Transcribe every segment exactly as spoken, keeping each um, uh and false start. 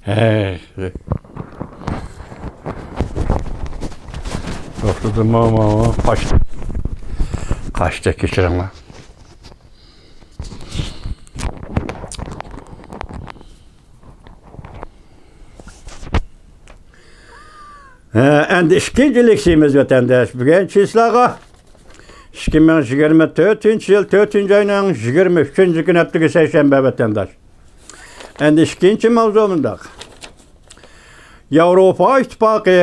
ھەي. توختىدىمۇ، ماۋۇ قاچتى. قاچتى، كەچۈرۈڭلار. ھە، ئەمدى ئىككىنچى لېكسىيىمىز، ۋەتەنداش. بۈگۈن چىسلاغا ئىككى مىڭ يىگىرمە تۆتىنچى يىل تۆتىنچى ئاينىڭ يىگىرمە ئۈچىنچى كۈنى، ھەپتىگە سەيشەنبە، ۋەتەنداش. ئەمدى ئىككىنچى ماۋزۇ مۇنداق. ياۋروپا ئىتتىپاقى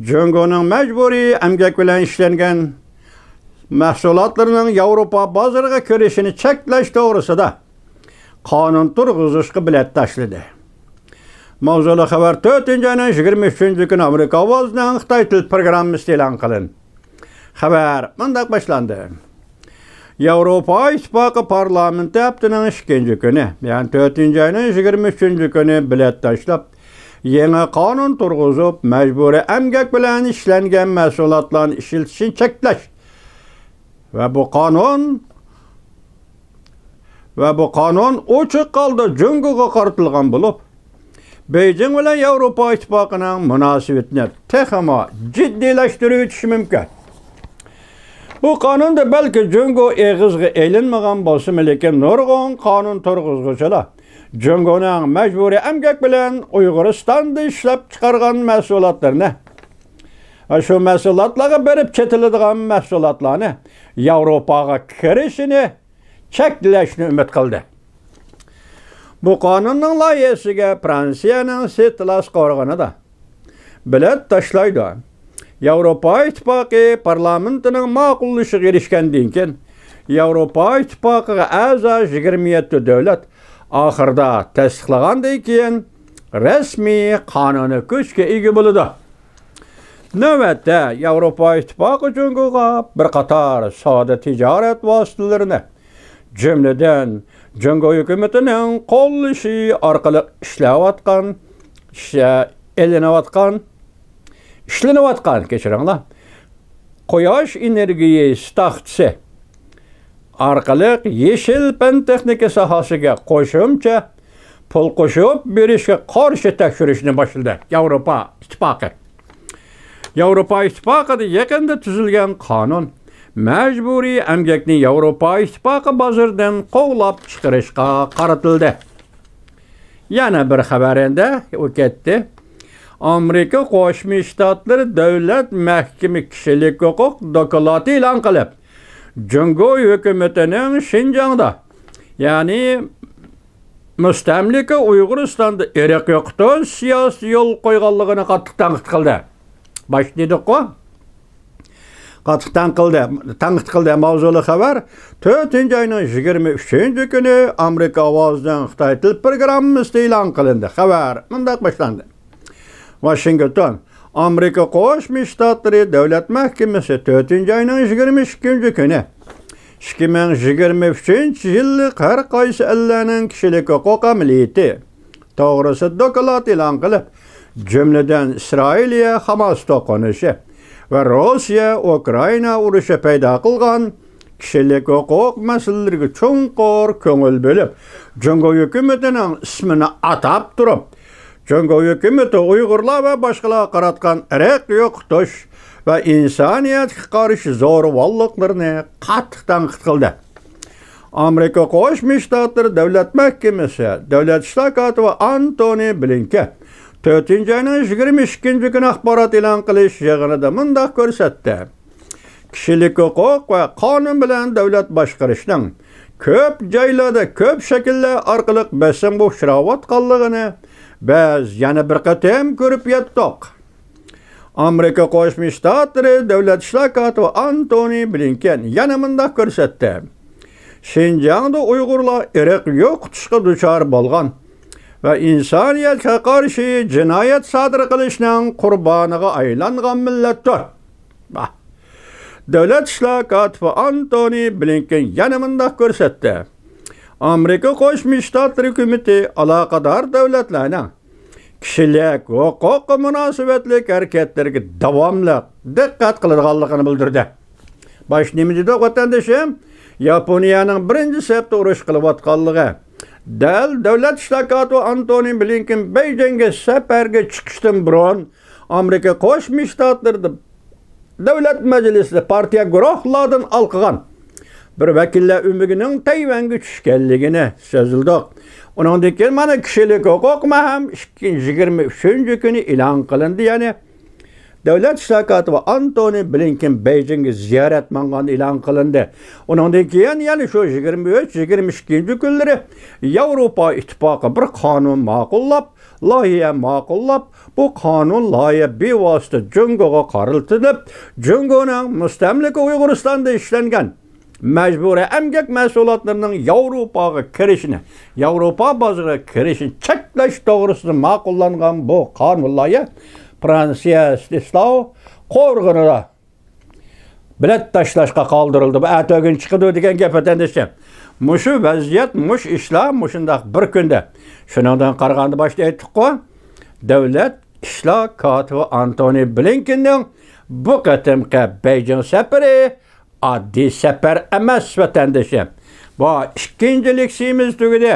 جۇڭگونىڭ مەجبۇرىي ئەمگەك بىلەن ئىشلەنگەن مەھسۇلاتلىرىنىڭ ياۋروپا بازىرىغا كىرىشىنى چەكلەش توغرىسىدا قانۇن تۇرغۇزۇشقا بېلەت تاشلىدى. ماۋزۇلۇق خەۋەر تۆتىنچى ئاينىڭ يىگىرمە ئۈچىنچى كۈنى ئامېرىكا ئاۋازىنىڭ خىتاي تىل پروگراممىسىدا ئېلان قىلىندى. خەۋەر مۇنداق باشلاندى. ياۋروپا ئىتتىپاقى پارلامېنتى ھەپتىنىڭ ئىككىنچى كۈنى، يەنى تۆتىنچى ئاينىڭ يىگىرمە ئۈچىنچى كۈنى بېلەت تاشلاپ، يېڭى قانۇن تۇرغۇزۇپ، مەجبۇرىي ئەمگەك بىلەن ئىشلەنگەن مەھسۇلاتلارنى ئىشلىتىشنى چەكلەش ۋە بۇ قانۇن ۋە بۇ قانۇن ئوچۇق ھالدا جۇڭگوغا قارىتىلغان بولۇپ، بېيجىڭ بىلەن ياۋروپا ئىتتىپاقىنىڭ مۇناسىۋىتىنى تېخىمۇ جىددىيلەشتۈرۈۋېتىشى مۇمكىن. بۇ قانۇندا بەلكى جۇڭگو ئېغىزغا ئېلىنمىغان بولسىمۇ، لېكىن نۇرغۇن قانۇن تۇرغۇزغۇچىلار جۇڭگونىڭ مەجبۇرىي ئەمگەك بىلەن ئۇيغۇرىستاندا ئىشلەپ چىقارغان مەھسۇلاتلىرىنى، شۇ مەھسۇلاتلارغا بېرىپ چېتىلىدىغان مەھسۇلاتلارنى ياۋروپاغا كىرىشىنى چەكلەشنى ئۈمىد قىلدى. بۇ قانۇننىڭ لايىھەسىگە فرانسىيەنىڭ سېتلاس قورغىنىدا بېلەت تاشلايدۇ. ياۋروپا ئىتتىپاقى پارلامېنتىنىڭ ماقۇللىشىغا ئېرىشكەندىن كېيىن، ياۋروپا ئىتتىپاقىغا ئەزا يىگىرمە يەتتە دۆلەت ئاخىرىدا تەستىقلىغاندىن كېيىن رەسمىي قانۇنىي كۈچكە ئىگە بولىدۇ. نۆۋەتتە، ياۋروپا ئىتتىپاقى جۇڭگوغا بىر قاتار سودا تىجارەت ۋاسىتىلىرىنى، جۈملىدىن، جۇڭگو ھۆكۈمىتىنىڭ قوللىشى ئارقىلىق ئىشلەۋاتقان، ئىشلە-، ئېلىنىۋاتقان، ئىشلىنىۋاتقان، كەچۈرۈڭلار، قۇياش ئېنېرگىيە ستاخچىسى ئارقىلىق يېشىل پەن تېخنىكا ساھەسىگە قوشۇمچە پۇل قوشۇپ بېرىشكە قارشى تەكشۈرۈشنى باشلىدى ياۋروپا ئىتتىپاقى. ياۋروپا ئىتتىپاقىدا يېقىندا تۈزۈلگەن قانۇن مەجبۇرىي ئەمگەكنى ياۋروپا ئىتتىپاقى بازىرىدىن قوغلاپ چىقىرىشقا قارىتىلدى. يەنە بىر خەۋەر ئەمدى، ئۇ كەتتى. ئامېرىكا قوشما شتاتلىرى دۆلەت مەھكىمە كىشىلىك ھوقۇق دوكلاتى ئېلان قىلىپ، جۇڭگو ھۆكۈمىتىنىڭ شىنجاڭدا، يەنى مۇستەملىكە ئۇيغۇرىستاندا ئىرق يوقىتىش سىياسىتى يولغا قويغانلىقىنى قاتتىق تەنقىد قىلدى. باشتا دېدۇققۇ؟ قاتتىق تەنقىدى، تەنقىد قىلدى. ماۋزۇلۇق خەۋەر تۆتىنچى ئاينىڭ يىگىرمە ئۈچىنچى كۈنى ئامېرىكا ئاۋازىنىڭ خىتاي تىل پروگراممىسىدا ئېلان قىلىندى. خەۋەر مۇنداق باشلاندى. ۋاشىنگتون، ئامېرىكا قوشما شتاتلىرى دۆلەت مەھكىمىسى تۆتىنچى ئاينىڭ يىگىرمە ئىككىنچى كۈنى ئىككى مىڭ يىگىرمە ئۈچىنچى يىللىق ھەر قايسى ئەللەرنىڭ كىشىلىك ھوقۇق ئەمەلىيىتى توغرىسىدا دوكلات ئېلان قىلىپ، جۈملىدىن ئىسرائىلىيە خاماس توقۇنۇشى ۋە روسىيە ئۇكرائىنا ئۇرۇشى پەيدا قىلغان كىشىلىك ھوقۇق مەسىلىلىرىگە چوڭقۇر كۆڭۈل بۆلۈپ، جۇڭگو ھۆكۈمىتىنىڭ ئىسمىنى ئاتاپ تۇرۇپ، جۇڭگو ھۆكۈمىتى ئۇيغۇرلار ۋە باشقىلارغا قاراتقان ئىرق يوقىتىش ۋە ئىنسانىيەتكە قارشى زورىۋاللىقلىرىنى قاتتىق تەنقىد قىلدى. ئامېرىكا قوشما شتاتلىرى دۆلەت مەھكىمىسى دۆلەت ئىشلار كاتىپى ئانتونى بلىنكېن تۆتىنچى ئاينىڭ يىگىرمە ئىككىنچى كۈنى ئاخبارات ئېلان قىلىش يىغىنىدا مۇنداق كۆرسەتتى. كىشىلىك ھوقۇق ۋە قانۇن بىلەن دۆلەت باشقۇرۇشنىڭ كۆپ جايلاردا كۆپ شەكىللەر ئارقىلىق بېسىمغا ئۇچراۋاتقانلىقىنى بىز يەنە بىر قېتىم كۆرۈپ يەتتۇق. ئامېرىكا قوشما شتاتلىرى دۆلەت ئىشلار كاتىپى ئانتونى بلىنكېن يەنە مۇنداق كۆرسەتتى. شىنجاڭدا ئۇيغۇرلار ئىرق يوقىتىشقا دۇچار بولغان ۋە ئىنسانىيەتكە قارشى جىنايەت سادىر قىلىشنىڭ قۇربانىغا ئايلانغان مىللەتتۇر. دۆلەت ئىشلار كاتىپى ئانتونى بلىنكېن يەنە مۇنداق كۆرسەتتى. ئامېرىكا قوشما شتاتلىرى ھۆكۈمىتى ئالاقىدار دۆلەتلەرنىڭ كىشىلىك ھوقۇققا مۇناسىۋەتلىك ھەرىكەتلىرىگە داۋاملىق دىققەت قىلىدىغانلىقىنى بىلدۈردى. باشتا نېمە دېدۇق، ۋەتەندىشىم؟ ياپونىيەنىڭ بىرىنچى سەپتە ئۇرۇش قىلىۋاتقانلىقى، دەل دۆلەت ئىشلار كاتىپى ئانتونى بلىنكېن بېيجىڭگە سەپەرگە چىقىشتىن بۇرۇن، ئامېرىكا قوشما شتاتلىرىدا دۆلەت مەجلىسىدە پارتىيە گۇرۇھلاردىن ھالقىغان بىر ۋەكىللەر ئۆمىكىنىڭ تەيۋەنگە چۈشكەنلىكىنى سۆزلىدۇق. ئۇنىڭدىن كېيىن مانا كىشىلىك ھوقۇق مەھەم يىگىرمە ئۈچىنچى كۈنى ئېلان قىلىندى، يەنى دۆلەت ئىشلار كاتىپى ئانتونى بلىنكېن بېيجىڭگە زىيارەت ماڭغان ئېلان قىلىندى. ئۇنىڭدىن كېيىن يەنە شۇ يىگىرمە ئۈچ، يىگىرمە ئىككىنچى كۈنلىرى ياۋروپا ئىتتىپاقى بىر قانۇن ماقۇللاپ، لايىھە ماقۇللاپ، بۇ قانۇن لايىھە بىۋاسىتە جۇڭگوغا قارىتىلىپ، جۇڭگونىڭ مۇستەملىكە ئۇيغۇرىستاندا ئىشلەنگەن مەجبۇرىي ئەمگەك مەھسۇلاتلىرىنىڭ ياۋروپاغا كىرىشىنى، ياۋروپا بازىرىغا كىرىشىنى چەكلەش توغرىسىدا ماقۇللانغان بۇ قانۇن لايىھە فرانسىيە ئىستىسلاۋ قورغىنىدا بېلەت تاشلاشقا قالدۇرۇلدى. بۇ ئەتە ئۆگۈن چىقىدۇ دېگەن گەپ، ۋەتەندىشىم. مۇشۇ ۋەزىيەت، مۇشۇ ئىشلار مۇشۇنداق بىر كۈندە. شۇنىڭدىن قارىغاندا باشتا ئېيتتۇققۇ، دۆلەت ئىشلار كاتىپى ئانتونى بلىنكېننىڭ بۇ قېتىمقى بېيجىڭ سەپىرى ئاددىي سەپەر ئەمەس، ۋەتەندىشىم. بۇ ئىككىنچى لېكسىيىمىز تۈگىدى.